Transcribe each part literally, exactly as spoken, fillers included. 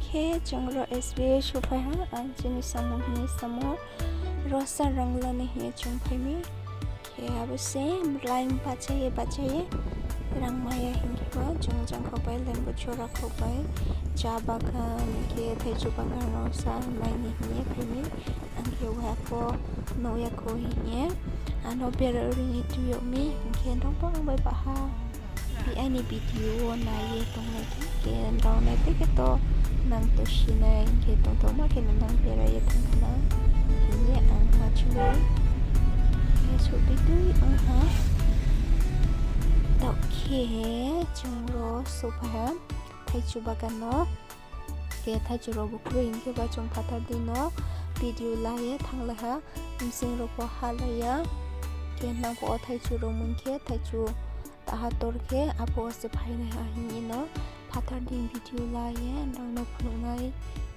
Khe chung ro S B I souhphai ha, ang chini samung hing ye samo, rosa rang lani hing ye chung phai mi. Khe abo se line bachai ye bachai ye rang mai ya hing khe ba chung jangkhaoh bai, lembu chora khaoh bai, cha bagan, khe thaichu bagan rao sa nai ni hing ye phai mi. Ang khe wa pho nuh ya kho hing ye, ano bera ri ni tui yag mi, hing khe nrao pho ang bai baha B I ni video wo nai ye tonglai khe, khe nrao nai phi khe to nang to si nai, hing khe tongthaoma khe no nang bera ye thanng khna hing ye ang ma chu nai. Khe souh tui tui ong ha. Taoh khe chung ro souhphai ha thaichu bagan no. Khe thaichu rao bu kroi hing khe ba chung phathar di no video la ye thannglai ha, bsing rao pho halai ya. Khe nang pho wo thaichu rao mung khe thaichu taha tor khe aphuh wo se phainai ha hing ye no phathar di video la ye nrao no phnuh nai.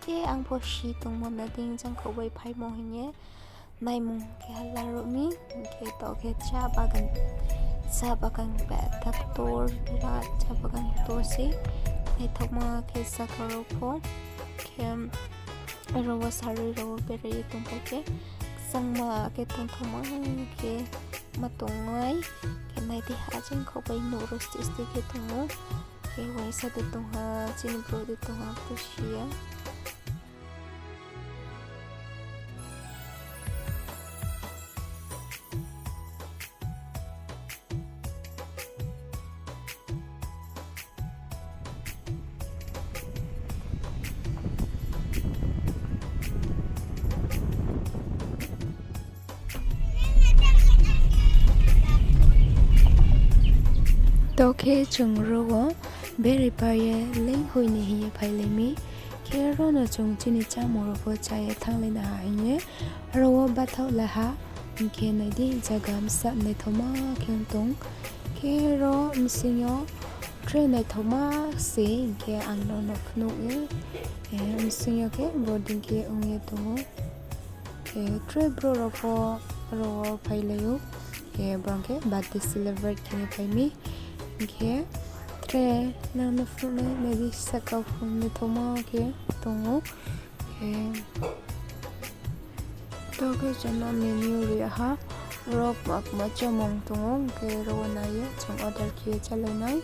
Khe ang pho si tongmo na dei jangkhaoh bai phaimo hing ye naimung khe hala ruh mi, hing khe taoh khe cha bagan, cha bagan betha ktor, birat cha bagan ktor se. Naithaoma khe saka rao pho, khe aro wo sarui rao wo berai ye tongpai khe, kchangma khe tongthaoma khe ma tongnai, khe nai di ha jangkhaoh bai nouh rao steh steh khe tong ou, khe uaingsa de tong ha, chini brouh de tong ha, to si ya. Taoh khe chung ro wo berai pai ye leing hoih ni hing ye phailai mi. Khe ro no chung chini chámung rao pho chá ye thannglai na ha hing ye ro wo bathaoh la ha. Hing khe nai di, zaga bsa naithaoma khe ong tong. Khe ro bsing yo tre naithaoma se hing khe ang no no phnuh ye, bsing yo khe boarding khe ong ye tong ou. Khe tre brouh rao pho ro wo phailai ou. Khe brao khe birthday celebrate khe ye phai mi. Hing khe tre nang no phnuh nai, nai di saka phung naithaoma khe tong ou. Khe taoh khe chana menu ri ha, ro kma kma chámung tong ou, hing khe ro wo nai ye chung order khe ye chálai nai.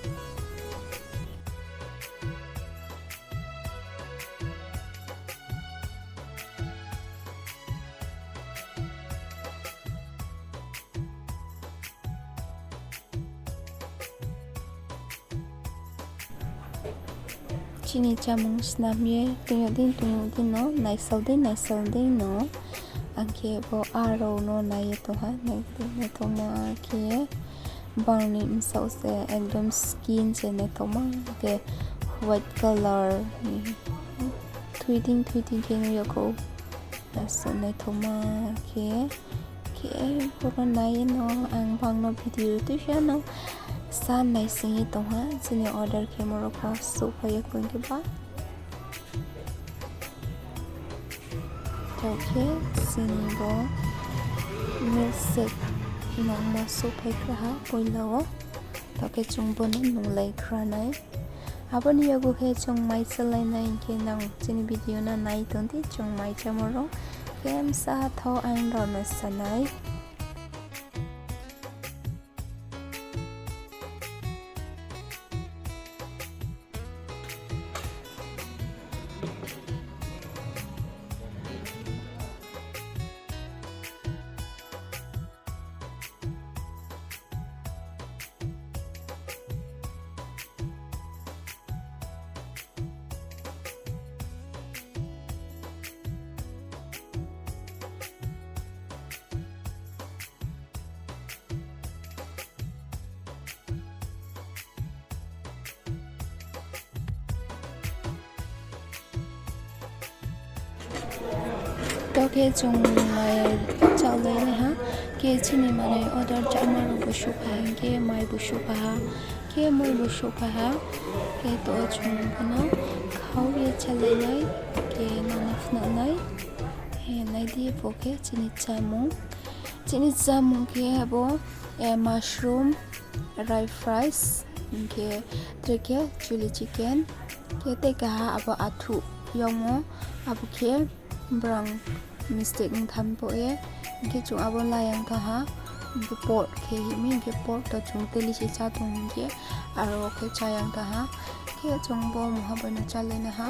Chini chámung snam ye toing yag dei, toing yag dei no, naisao dei, naisao dei no. Ang khe bo arao no nai ye tong ha, nai, naithaoma khe bang ni bsaoh se ekdom skin se naithaoma khe white colour ni. Thui dei, thui dei khe nuh yag khou. Asuh naithaoma khe, khe boro nai ye no ang bang no video tuisa no sa naising ye tong ha, chini order khemo rao pho souhphai ya khe ba. Taoh khe chini bo milkshake nangmo souhphai kha ha poila wo. Taoh khe chung bo no nunglai khra nai. Abo ni yagu khe chung mai chálai nai hing khe nang chini video no nai tong di, chung mai chámo rao khe bsa thao ang rao no sa nai. Taoh khe chung mai chálai nai ha, khe chini manoi order chámo rao bu souhphai ha, hing khe mai bu souhphai ha, khe moi bu souhphai ha, khe to chung bo no khau ye chálai nai, khe nang no phnuh nai, nai di bo khe chini chámung. Chini chámung khe abo, mushroom, rice, hing khe tre khe chilli chicken, khe tei kaha abo athuh. Yagmo, abo khe brang mistake ong thanng pho ye, hing khe chung abo la yang thanng ha, bo pork khe hing mi, hing khe pork to chung teli se chá tong hing khe, aro khe chá yang thanng ha, khe chung bo mungha bai no chálai nai ha.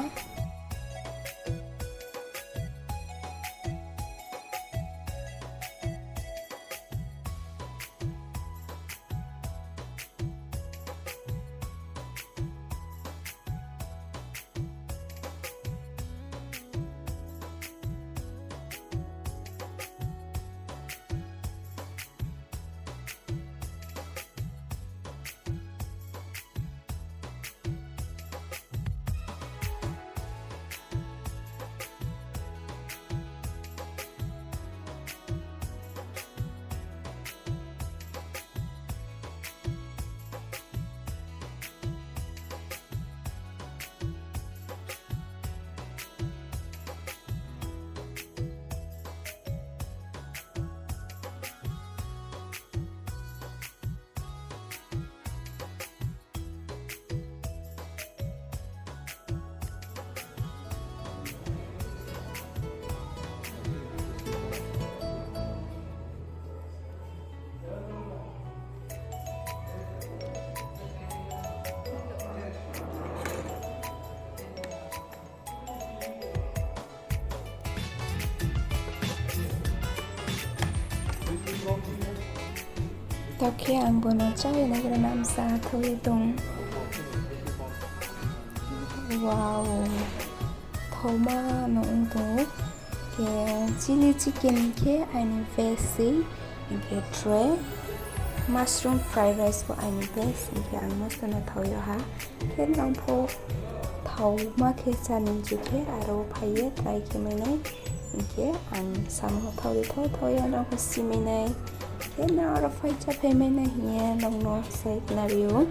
Tao khe ang bo no chá ye naigra na msa thou ye tong. Wow. Thauma no ong tong ou. Khe chilli chicken khe aini best sei. Hing khe tre mushroom fried rice pho aini best. Hing khe ang mosto no thao yag ha. Khe nang pho thauma khe chá ni mchu khe aro phai ye try khe mai nai. Hing khe ang samo thao di thao thao ya nang pho si mai nai. Khe nang aro phai chá phai mai nai hing ye nang no sai khnari ou.